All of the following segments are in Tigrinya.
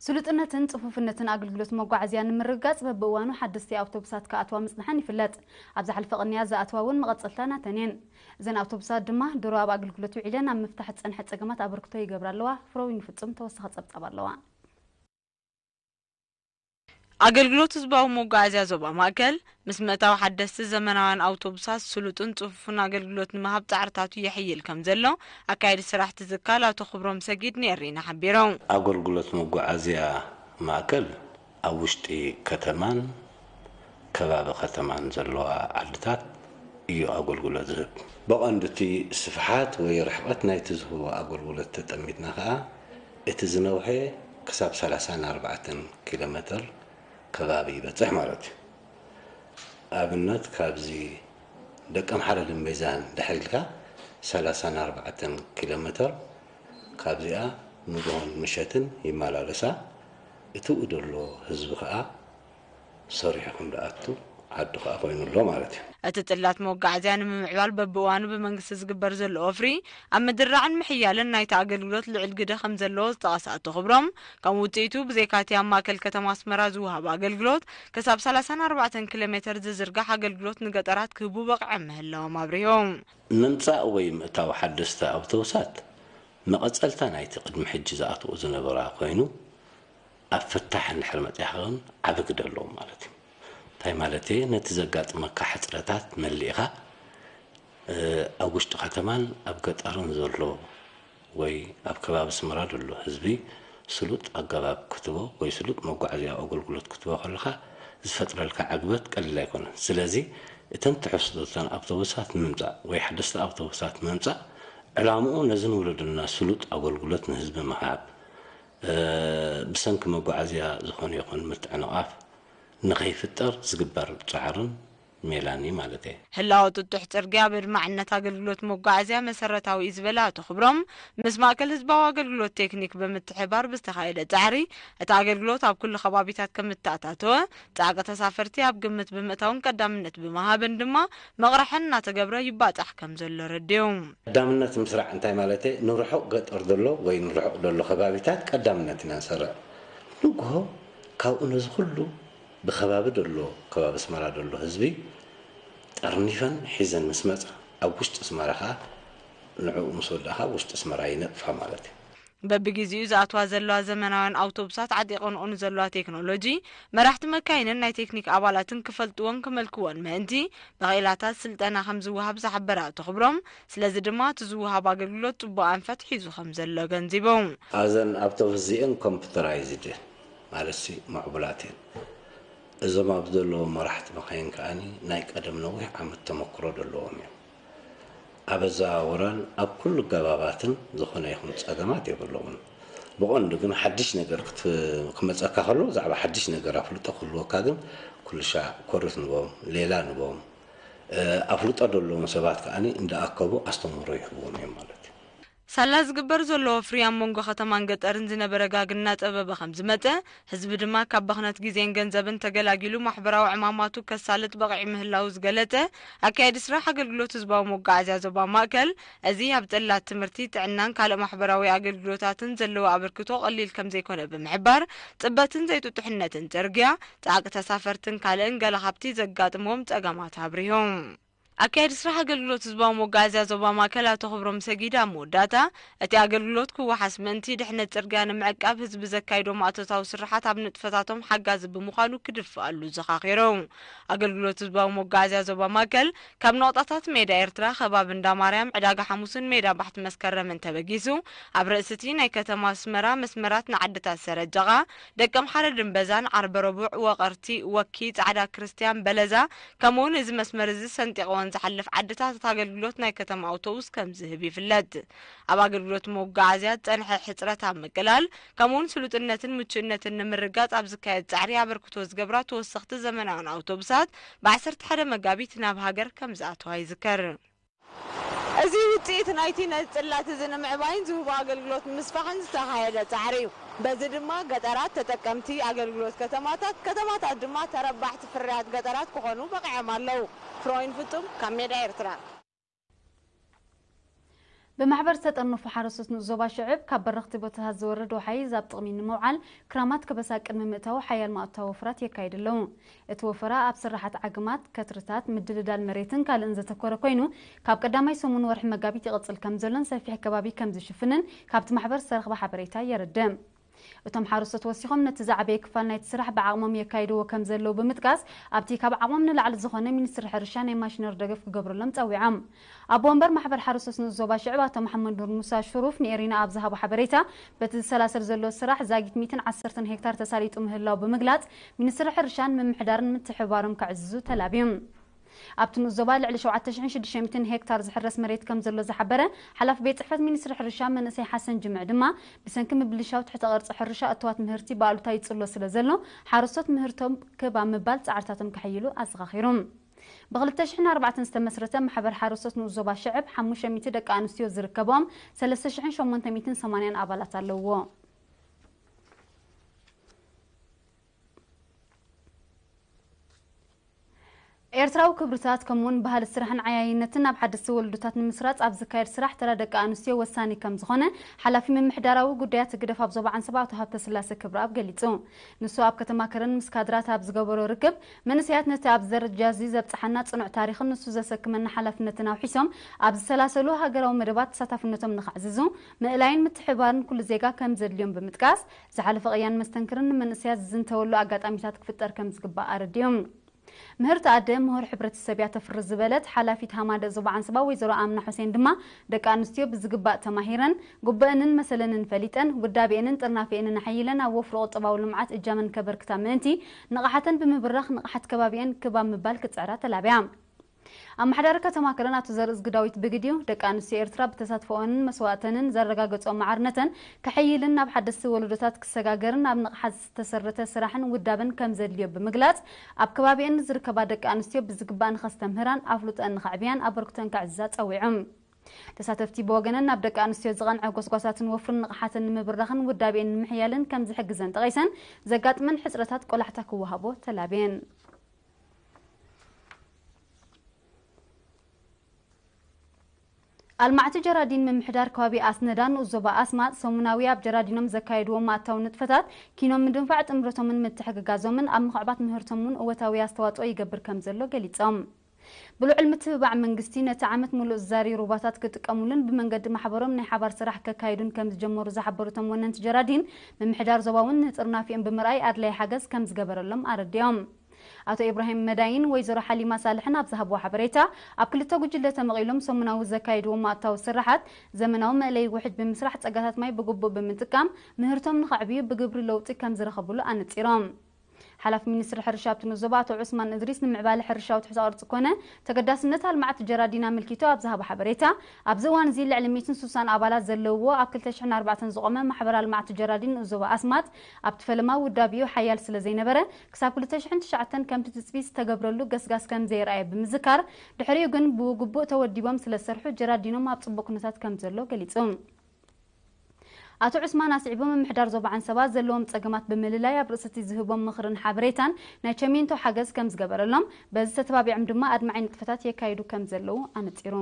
ስሉጥነትን ጽፉፍነትን ኣገልግሎት መጓዓዝያ ንምርግጋጽ በብእዋኑ ሓደስቲ ኣውቶቡሳት ክኣትዋ ምጽንሐን ይፍለጥ። ኣብ ዝሓለፈ ቅንያት ዝኣትዋ እውን መቐጸልታ ናተን እየን። እዘን ኣውቶቡሳት ድማ ድሮ ኣብ ኣገልግሎት ውዒለን ኣብ ምፍታሕ ዝጸንሐ ጸገማት ኣበርክቶ ይገብራ ኣለዋ። ፍሮዊን ፍጹም ተወሳኺ ጸብጻብ ኣለዋ። ኣገልግሎት ህዝባዊ መጓዓዝያ ዞባ ማእከል ምስ ምእታው ሓደስቲ ዘመናውያን ኣውቶቡሳት ስሉጥን ጽፉፍን ኣገልግሎት ንምሃብ ጻዕርታቱ የሕይል ከም ዘሎ ኣካየዲ ስራሕቲ ትካል ኣቶ ክብሮም ሰጊድ ንኤሪና ሓቢሮም። ኣገልግሎት መጓዓዝያ ማእከል ኣብ ውሽጢ ከተማን ከባቢ ከተማን ዘለዋ ዓድታት እዩ ኣገልግሎት ዝህብ። ብቐንዱ እቲ ስፍሓት ወይ ርሕቐት ናይቲ ዝህቦ ኣገልግሎት ተጠሚትና ከኣ እቲ ዝነውሐ ክሳብ ሰላሳን ኣርባዕተን ኪሎ ሜትር ከባቢ ይበጽሕ ማለት እዩ። ኣብነት ካብዚ ደቀምሓረ ድንበይዛን ድሕር ኢልካ ሰላሳን ኣርባዕተን ኪሎ ሜትር ካብዚኣ ንግሆን ምሸትን ይመላለሳ። እቲኡ ዘሎ ህዝቢ ከኣ ሰሪሑ ከም ዝኣቱ ዓዱ ከኣ ኮይኑ ኣሎ ማለት እዩ። እቲ ጽላት መጓዓዝያ ንምምዕባል በብእዋኑ ብመንግስቲ ዝግበር ዘሎ ወፍሪ ኣብ ምድራዕን ምሕያልን ናይቲ ኣገልግሎት ልዑል ግደ ከም ዘለዎ ዝጠቐሰ ኣቶ ክብሮም፣ ከም ውጽኢቱ ብዘይካቲ ኣብ ማእከል ከተማ ኣስመራ ዝወሃብ ኣገልግሎት ክሳብ ሰላሳን ኣርባዕተን ኪሎ ሜትር ዝዝርጋሕ ኣገልግሎት ንገጠራት ክህቡ በቕዐ ምህላዎም ኣብሪሆም። ምምጻእ ወይ ምእታው ሓደስቲ ኣውቶቡሳት መቐጸልታ ናይቲ ቅድሚ ሕጂ ዝኣትዎ ዝነበራ ኮይኑ ኣብ ፍታሕ እንድሕር መጺኻ ግን ዓቢ ግደ ኣለዎ ማለት እዩ። እንታይ ማለት እየ? ነቲ ዘጋጥመካ ሕጽረታት መሊእኻ፣ እ፣ ኣብ ውሽጢ ከተማን ኣብ ገጠርን ዘሎ ወይ ኣብ ከባቢ ኣስመራ ዘሎ ህዝቢ ስሉጥ ኣገባብ ክትቦ ወይ ስሉጥ መጓዓዝያ ኣገልግሎት ክትቦ ከለኻ ዝፈጥረልካ ዕግበት ቀሊል ኣይኮነን። ስለዚ እተን ትሑት ስሉጣን ኣውቶቡሳት ምምጻእ ወይ ሓደስቲ ኣውቶቡሳት ምምጻእ ዕላምኡ ነዚ ንውለደልና ስሉጥ ኣገልግሎት ንህዝቢ ምሃብ፣ እ፣ ብሰንኪ መጓዓዝያ ዝኾነ ይኹን ምትዕንቓፍ ንኸይፍጠር ዝግበር ጻዕርን ሜላን እዩ ማለት እየ። ህላወ ጥጡሕ ጽርግያ ኣብ ኣድማዕነት ኣገልግሎት መጓዓዝያ መሰረታዊ እዩ ዝበለ ኣቶ ክብሮም፣ ምስ ማእከል ህዝባዊ ኣገልግሎት ቴክኒክ ብምትሕባር ብዝተኻየደ ጻዕሪ እቲ ኣገልግሎት ኣብ ኩሉ ከባቢታት ከም እተኣታተወ፣ ጻዕቂ ተሳፈርቲ ኣብ ግምት ብምእታውን ቀዳምነት ብምሃብን ድማ መቕርሐን እናተገብረ ይባጻሕ ከም ዘሎ ረድዮም። ቀዳምነት ምስራዕ እንታይ ማለት እየ? ንርሑቕ ገጠር ዘሎ ወይ ንርሑቕ ዘሎ ከባቢታት ቀዳምነት ኢና ንሰርዕ። ንግሆ ካብኡ ነዚ ኩሉ ብከባቢ ዘሎ፣ ከባቢ ኣስመራ ዘሎ ህዝቢ ጠርኒፈን ሒዘን ምስ መጻ፣ ኣብ ውሽጢ ኣስመራ ከኣ ንዕኡ ምስ ወዳእካ ኣብ ውሽጢ ኣስመራ ይነጥፋ ማለት እዩ። በብግዜኡ ዝኣትዋ ዘለዋ ዘመናውያን ኣውቶቡሳት ዓጢቐንኦ ንዘለዋ ቴክኖሎጂ መራሕቲ መካይንን ናይ ቴክኒክ ኣባላትን ክፈልጥዎን ክመልክዎን ምእንቲ ብኽኢላታት ስልጠና ከም ዝወሃብ ዝሓበረ ኣቶ ክብሮም፣ ስለዚ ድማ እቲ ዝወሃብ ኣገልግሎት ጽቡቕ ኣንፈት ሒዙ ከም ዘሎ ገንዚቦም። ኣዘን ኣውቶቡስ እዚአን ኮምፒውተራይዝድ እየን፣ ማለት ሲ ምዕቡላት እየን። እዞም ኣብ ዘለዉ መራሕቲ መኻይን ከኣኒ ናይ ቀደም ነዊሕ ዓመት ተመክሮ ዘለዎም እዮም። ኣብ ኣዘዋውራን ኣብ ኩሉ ገባባትን ዝኾነ ይኹን ጸገማት የብሎምን። ብቐንዱ ግን ሓድሽ ነገር ክት-፣ ክመጸካ ከሎ፣ ብዛዕባ ሓድሽ ነገር ኣፍልጦ ክህልወካ ግን ኩሉ ሻዕ ኮርት ንቦም፣ ሌላ ንቦም። እ፣ ኣፍልጦ ዘለዎም ሰባት ከኣኒ እንዳኣከቡ ኣስተምህሮ ይህብዎም እዮም ማለት እዩ። ሳላ ዝግበር ዘሎ ወፍሪ ኣብ መንጎ ከተማን ገጠርን ዝነበረ ጋግ እናጸበበ ከም ዝመጸ፣ ህዝቢ ድማ ካብ ብኽነት ግዜን ገንዘብን ተገላጊሉ ማሕበራዊ ዕማማቱ ከሳልጥ በቒዑ ምህላዉ ዝገለጸ ኣካያዲ ስራሕ ኣገልግሎት ህዝባዊ መጓዓዝያ ዞባ ማእከል፣ እዚ ኣብ ጽላት ትምህርቲ፣ ጥዕናን ካልእ ማሕበራዊ ኣገልግሎታትን ዘለዎ ኣበርክቶ ቀሊል ከም ዘይኮነ ብምሕባር፣ ጽበትን ዘይጥጡሕነትን ጽርግያ፣ ጻዕቂ ተሳፈርትን ካልእን ገለ ካብቲ ዘጋጥምዎም ጸገማት ኣብሪሆም። ኣካያዲ ስራሕ ኣገልግሎት ህዝባዊ መጓዓዝያ ዞባ ማእከል ኣቶ ክብሮም ሰጊድ ኣብ መወዳእታ፣ እቲ ኣገልግሎት ክወሓስ ምእንቲ ድሕነት ጽርግያ ንምዕቃብ ህዝቢ ዘካይዶ ማእቶታዊ ስርሓት ኣብ ንጥፈታቶም ሓጋዚ ብምዃኑ ክድፍኣሉ ዘኻኺሮም። ኣገልግሎት ህዝባዊ መጓዓዝያ ዞባ ማእከል ካብ ነቑጣታት ሜዳ ኤርትራ፣ ከባቢ እንዳ ማርያም፣ ዕዳጋ ሓሙስን ሜዳ ባሕቲ መስከረምን ተበጊሱ፣ ኣብ ርእሲ እቲ ናይ ከተማ ኣስመራ መስመራት ንዓድታት ሰረጀቓ፣ ደቀምሓረ ድንበዛን ዓርበ ረቡዕ፣ ወቐርቲ፣ ወኪ፣ ጻዕዳ ክርስትያን፣ በለዛ፣ ከምኡውን እዚ መስመር እዚ ሰንጢቕወን ዝሓልፍ ዓድታት ኣገልግሎት ናይ ከተማ ኣውቶቡስ ከም ዝህብ ይፍለጥ። ኣብ ኣገልግሎት መጓዓዝያ ዝጸንሐ ሕጽረት ኣብ ምቅላል፣ ከምኡውን ስሉጥነትን ምቹእነትን ንምርጋጽ ኣብ ዝካየድ ጻዕሪ ኣበርክቶ ዝገብራ ተወሰኽቲ ዘመናውያን ኣውቶቡሳት ብ ዓሰርተ ሓደ መጋቢት ናብ ሃገር ከም ዝኣተዋ ይዝከር። እዚ ውጽኢት ናይቲ ነዚ ጽላት እዚ ንምዕባይን ዝህቦ ኣገልግሎት ንምስፋሕን ዝተኻየደ ጻዕሪ እዩ። በዚ ድማ ገጠራት ተጠቀምቲ ኣገልግሎት ከተማታት፣ ከተማታት ድማ ተረባሕቲ ፍርያት ገጠራት ክኾኑ በቒዖም ኣለዉ። ፍሮይን ፍጹም ካብ ሜዳ ኤርትራ። ብማሕበር ዝተጠርነፉ ሓረስቶት ንኡስ ዞባ ሽዕብ ካብ በረኽቲ ቦታታት ዝወርድ ወሓይዝ ኣብ ጥቕሚ ንምውዓል ክራማት ከበሳ ቅድሚ ምእታዉ ሓያል ማእታዊ ወፍራት የካይዱ ኣለዉ። እቲ ወፈራ ኣብ ስራሓት ዓግማት፣ ከትርታት፣ ምድልዳል መሬትን ካልእን ዘተኮረ ኮይኑ ካብ ቀዳማይ ሰሙን ወርሒ መጋቢት ይቕጽል ከም ዘሎን ሰፊሕ ከባቢ ከም ዝሽፍንን ካብቲ ማሕበር ዝተረኽበ ሓበሬታ የረድእ። እቶም ሓረስቶት ወሲኾም ነቲ ዝዓበየ ክፋል ናይቲ ስራሕ ብዓቕሞም የካይድዎ ከም ዘለዉ ብምጥቃስ ኣብቲ ካብ ዓቕሞም ንላዕሊ ዝኾነ ሚኒስትሪ ሕርሻ ናይ ማሽነሪ ደገፍ ክገብረሎም ጸዊዖም። ኣቦ ወንበር ማሕበር ሓረስቶት ንኡስ ዞባ ሽዕብ ኣቶ መሓመድ ኑር ሙሳ ሽሩፍ ንኤሪና ኣብ ዝሃቦ ሓበሬታ በቲ ዝሰላሰል ዘሎ ስራሕ ዛጊት ሚእትን ዓሰርተን ሄክታር ተሳሊጡ ምህላው ብምግላጽ ሚኒስትሪ ሕርሻን ምምሕዳርን ምትሕብባሮም ከዕዝዙ ተላብዮም። ኣብቲ ንኡስ ዞባ ልዕሊ ሸውዓተ ሽሕን ሽዱሽተ ሚእትን ሄክታር ዝሕረስ መሬት ከም ዘሎ ዝሓበረ ሓላፊ ቤት ጽሕፈት ሚኒስትሪ ሕርሻ መንእሰይ ሓሰን ጅምዕ ድማ ብሰንኪ ምብልሻው ትሕተ ቅርጺ ሕርሻ እተዋት ምህርቲ ብኣሉታ ይጽሎ ስለ ዘሎ ሓረስቶት ምህርቶም ክብ ኣብ ምባል ጻዕርታቶም ከሐይሉ ኣዘኻኺሩ። ብ ክልተ ሽሕን ኣርባዕተን ዝተመስረተ ማሕበር ሓረስቶት ንኡስ ዞባ ሽዕብ ሓሙሽተ ሚእቲ ደቂ ኣንስትዮ ዝርከቦም ሰለስተ ሽሕን ሸሞንተ ሚእትን ሰማንያን ኣባላት ኣለውዎ። ኤርትራዊ ክብርታት ከምኡውን ባህሊ ስራሕን ዓያይነትን ናብ ሓደስቲ ወለዶታት ንምስራጽ ኣብ ዝካየድ ስራሕ ተራ ደቂ ኣንስትዮ ወሳኒ ከም ዝኾነ ሓላፊ ምምሕዳራዊ ጉዳያት ህግደፍ ኣብ ዞባ ዓንሰባ ኣቶ ሃብተ ስላሴ ክብረኣብ ገሊጹ። ንሱ ኣብ ከተማ ከረን ምስ ካድራት ኣብ ዝገበሮ ርክብ መንእሰያት ነቲ ኣብዚ ደረጃ እዚ ዘብጽሓና ጽኑዕ ታሪኽን ንሱ ዘሰክመና ሓላፍነትን ኣውሒሶም ኣብ ዝሰላሰሉ ሃገራዊ መደባት ተሳታፍነቶም ንኸዕዝዙ ምእላይን ምትሕብባርን ኩሉ ዜጋ ከም ዘድልዮም ብምጥቃስ ዝሓለፈ ቅያን መስተንክርን ንመንእሰያት ዝዝንተወሉ ኣጋጣሚታት ክፍጠር ከም ዝግባእ ኣረዲኦም። ምህርቲ ኣደ ምሁር ሕብረተሰብ እያ ተፍሪ ዝበለት ሓላፊት ሃማደ ዞባ ዓንሰባ ወይዘሮ ኣምና ሑሴን ድማ ደቂ ኣንስትዮ ብዝግባእ ተማሂረን ጉበአንን መሰለንን ፈሊጠን ውዳቤአንን ጥርናፌአንን ኣሐይለን ኣብ ወፍሪ ቁጠባዊ ልምዓት እጃመን ከበርክታ ምእንቲ ንቕሓተን ብምብራኽ ንቕሓት ከባቢአን ክብ ኣብ ምባል ክጽዕራ ተላብያ። ኣመሓዳሪ ከተማ ከረን ኣቶ ዘርእዝጊ ዳዊት ብግዲኡ ደቂ ኣንስትዮ ኤርትራ ብተሳትፎኦንን መስዋእተንን ዘረጋገጽኦ ማዕርነተን ከሐይልን ናብ ሓደስቲ ወለዶታት ክሰጋገርን ኣብ ንቕሓት ዝተሰረተ ስራሕን ውዳበን ከም ዘድልዮ ብምግላጽ ኣብ ከባቢአን ንዝርከባ ደቂ ኣንስትዮ ብዝግባእ ንኸስተምህራን ኣፍልጦአን ንኸዕብያን ኣበርክቶአን ከዕዝዛ ጸዊዖም። ተሳተፍቲ ብወገነን ናብ ደቂ ኣንስትዮ ዝቐንዐ ጎስጓሳትን ወፍርን ንቕሓተን ንምብራኽን ውዳቤን ንምሕያልን ከም ዝሕግዘን ጠቒሰን ዘጋጥመን ሕጽረታት ቆላሕታ ክወሃቦ ተላብየን። ኣልማዕቲ ጀራዲን ምምሕዳር ከባቢ ኣስነዳ ንኡስ ዞባ ኣስማጥ ሰሙናዊ ኣብ ጀራዲኖም ዘካየድዎ ማእታዊ ንጥፈታት ኪኖ ምድንፋዕ ጥምረቶምን ምትሕግጋዞምን ኣብ ምኽዕባት ምህርቶምን እውን እወታዊ ኣስተዋፅኦ ይገብር ከም ዘሎ ገሊፆም። ብልዑል ምትብባዕ መንግስቲ ነቲ ዓመት ሙሉእ ዝዛሪ ሩባታት ክጥቀሙሉን ብመንገዲ ማሕበሮም ናይ ሓባር ስራሕ ከካይዱን ከም ዝጀመሩ ዝሓበሩ እቶም ወነንቲ ጀራዲን ምምሕዳር ዞባ እውን ንጥርናፊኦም ብምርኣይ ኣድላይ ሓገዝ ከም ዝገበረሎም ኣረዲኦም። ኣቶ ኢብራሂም መዳይን ወይዘሮ ሓሊማ ሳልሕን ኣብ ዝሃብዎ ሓበሬታ ኣብ ክልተ ጉጅለ ተመቒሎም ሰሙናዊ ዘካይድዎ ማእታዊ ስራሓት ዘመናዊ መእለይ ውሕጅ ብምስራሕ ፀጋታት ማይ ብግቡእ ብምጥቃም ምህርቶም ንኸዕብዩ ብግብሪ ለውጢ ከም ዝረኸብሉ ኣነፂሮም። ሓላፊ ሚኒስትሪ ሕርሻ ኣብቲ ንዞባ ኣቶ ዑስማን እድሪስ ንምዕባለ ሕርሻዊ ትሕተ ቅርፂ ኮነ ተገዳስነት ኣልማዕቲ ጀራዲን ኣመልኪቱ ኣብ ዝሃቦ ሓበሬታ ኣብዚ እዋን እዚ ልዕሊ ሚእትን ስሳን ኣባላት ዘለውዎ ኣብ ክልተ ሽሕን ኣርባዕተን ዝቖመ ማሕበር ኣልማዕቲ ጀራዲን ንኡስ ዞባ ኣስማጥ ኣብቲ ፈለማ ውዳቤኡ ሓያል ስለ ዘይነበረ ክሳብ ክልተ ሽሕን ትሽዓተን ከምቲ ትፅቢት ዝተገብረሉ ገስጋስ ከም ዘይረኣየ ብምዝካር ድሕሪኡ ግን ብግቡእ ተወዲቦም ስለ ዝሰርሑ ጀራዲኖም ኣብ ፅቡቕ ኩነታት ከም ዘሎ ገሊፁ። ኣቶ ዑስማን ኣስዒቡ ምምሕዳር ዞባ ዓንሰባ ዘለዎም ፀገማት ብምልላይ ኣብ ርእሲ እቲ ዝህቦም ምኽርን ሓበሬታን ናይ ቸሜንቶ ሓገዝ ከም ዝገበረሎም በዚ ተተባቢዖም ድማ ኣድማዒ ንጥፈታት የካይዱ ከም ዘለዉ ኣነፂሩ።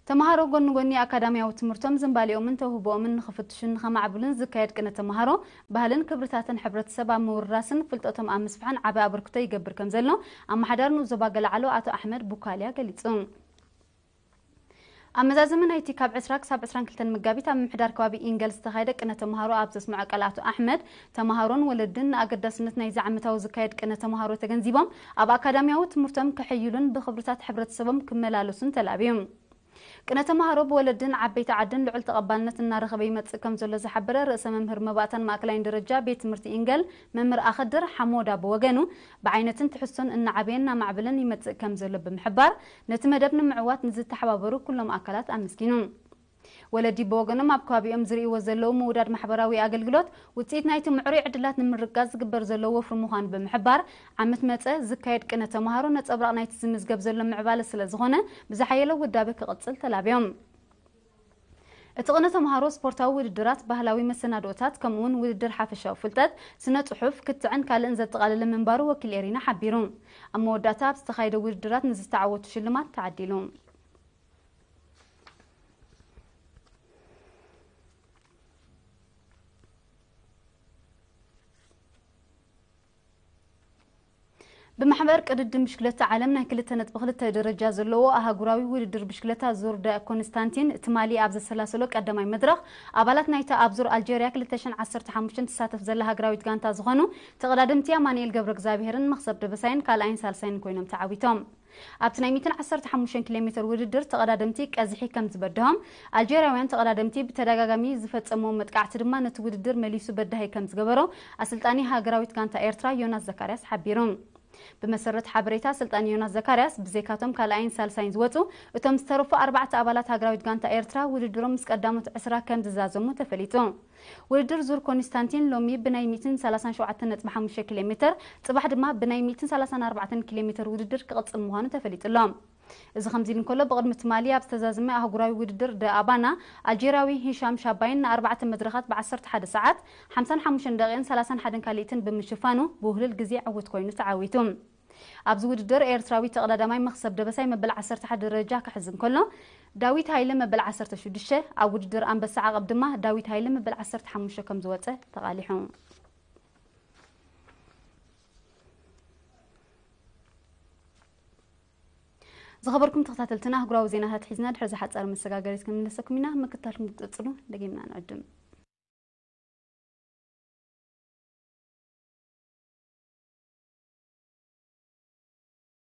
ተምሃሮ ጎኒ ጎኒ ኣካዳሚያዊ ትምህርቶም ዝንባሌኦምን ተውህቦኦምን ንኽፍትሹን ንኸማዕብሉን ዝካየድ ቅነ ተምሃሮ ባህልን ክብርታትን ሕብረተሰብ ኣብ ምውርራስን ፍልጠቶም ኣብ ምስፋሕን ዓቢ ኣበርክቶ ይገብር ከም ዘሎ ኣመሓዳሪ ንኡስ ዞባ ገለዓሎ ኣቶ ኣሕመድ ቡካልያ ገሊጹ። ኣብ መዛዘሚ ናይቲ ካብ ዕስራ ክሳብ ዕስራን ክልተን መጋቢት ኣብ ምምሕዳር ከባቢ ኢንገል ዝተኻየደ ቅነ ተምሃሮ ኣብ ዘስምዖ ቃል ኣቶ ኣሕመድ ተምሃሮን ወለድን ንኣገዳስነት ናይዚ ዓመታዊ ዝካየድ ቅነ ተምሃሮ ተገንዚቦም ኣብ ኣካዳሚያዊ ትምህርቶም ከሐይሉን ብኽብርታት ሕብረተሰቦም ክመላለሱን ተላብዮም። ቅነ ተምሃሮ ብወለድን ዓበይቲ ዓድን ልዑል ተቐባልነት እናረኸበ ይመጽእ ከም ዘሎ ዝሓበረ ርእሰ መምህር መባእታን ማእከላይን ደረጃ ቤት ትምህርቲ ኢንገል መምህር ኣኸድር ሓሞዳ ብወገኑ ብዓይነትን ትሕዝቶን እናዓበየን እናማዕበለን ይመጽእ ከም ዘሎ ብምሕባር ነቲ መደብ ንምዕዋት ንዝተሓባበሩ ኩሎም ኣካላት ኣመስጊኑ። ወለዲ ብወገኖም ኣብ ከባቢኦም ዝርእይዎ ዘለዉ ምውዳድ ማሕበራዊ ኣገልግሎት ውፅኢት ናይቲ ምዕሩይ ዕድላት ንምርግጋፅ ዝግበር ዘሎ ወፍሪ ምዃኑ ብምሕባር ዓመት መፀ ዝካየድ ቅነ ተምሃሮ ነፀብራቕ ናይቲ ዝምዝገብ ዘሎ ምዕባለ ስለ ዝኾነ ብዝሓየለ ውዳበ ክቕፅል ተላብዮም። እቲ ቅነ ተምሃሮ ስፖርታዊ ውድድራት፣ ባህላዊ መሰናድኦታት ከምኡውን ውድድር ሓፈሻዊ ፍልጠት፣ ስነ ፅሑፍ፣ ክትዕን ካልእን ዘጠቓለለ ምንባሩ ወኪል ኤሪና ሓቢሩ። ኣብ መወዳእታ ኣብ ዝተኻየደ ውድድራት ንዝተዓወቱ ሽልማት ተዓዲሉ። ብማሕበር ቅድድም ብሽክለታ ዓለም ናይ ክልተ ነጥቢ ክልተ ደረጃ ዘለዎ ኣህጉራዊ ውድድር ብሽክለታ ዙር ደ ኮንስታንቲን ትማሊ ኣብ ዘሰላሰሎ ቀዳማይ መድረኽ፣ ኣባላት ናይታ ኣብ ዙር ኣልጀርያ ክልተ ሽሕን ዓሰርተ ሓሙሽተን ትሳተፍ ዘላ ሃገራዊት ጋንታ ዝኾኑ ተቐዳደምቲ ኣማኑኤል ገብረ እግዚኣብሄርን መኽሰብ ደበሳይን ካልኣይን ሳልሳይን ኮይኖም ተዓዊቶም። ኣብቲ ናይ ሚእትን ዓሰርተ ሓሙሽተን ኪሎ ሜትር ውድድር ተቐዳደምቲ ቀዝሒ ከም ዝበድሆም፣ ኣልጀርያውያን ተቐዳደምቲ ብተደጋጋሚ ዝፈጸምዎ መጥቃዕቲ ድማ ነቲ ውድድር መሊሱ በዳሂ ከም ዝገበሮ ኣሰልጣኒ ሃገራዊት ጋንታ ኤርትራ ዮናስ ዘካርያስ ሓቢሩ። ብመሰረት ሓበሬታ ኣሰልጣኒ ዮናስ ዘካርያስ፣ ብዘይካቶም ካልኣይን ሳልሳይን ዝወጹ እቶም ዝተረፉ ኣርባዕተ ኣባላት ሃገራዊት ጋንታ ኤርትራ ውድድሮም ምስ ቀዳሞት ዕስራ ከም ዝዛዘሙ ተፈሊጡ። ውድድር ዙር ኮንስታንቲን ሎሚ ብናይ ሚእትን ሰላሳን ሸውዓተን ነጥቢ ሓሙሽተ ኪሎ ሜትር፣ ጽባሕ ድማ ብናይ ሚእትን ሰላሳን ኣርባዕተን ኪሎ ሜትር ውድድር ክቕጽል ምዃኑ ተፈሊጡ ኣሎ። እዚ ከምዚ ኢሉ እንከሎ፣ ብቕድሚ ትማሊ ኣብ ዝተዛዘመ ኣህጉራዊ ውድድር ደ ኣባና፣ ኣልጀርያዊ ሂሻም ሻባይን ንኣርባዕተ መድረኻት ብ ዓሰርተ ሓደ ሰዓት፣ ሓምሳን ሓሙሽተን ደቂቕን ሰላሳን ሓደን ካልኢትን ብምሽፋኑ፣ ብውህሉል ግዜ ዕዉት ኮይኑ ተዓዊቱ። ኣብዚ ውድድር ኤርትራዊ ተቐዳዳማይ መኽሰብ ደበሳይ መበል ዓሰርተ ሓደ ደረጃ ክሕዝ እንከሎ፣ ዳዊት ሃይለ መበል ዓሰርተ ሽዱሽተ፣ ኣብ ውድድር ኣንበሳ ዓቐብ ድማ ዳዊት ሃይለ መበል ዓሰርተ ሓሙሽተ ከም ዝወጸ ተቓሊሑ። ዝኸበርኩም ተኸታተልትና፣ ኣህጉራዊ ዜናታት ሒዝና ድሕሪ ዝሓጸረ መሰጋገሪት ክንምለሰኩም ኢና። ምክትታልኩም ክትቅጽሉ ደጊምና ንዕድም።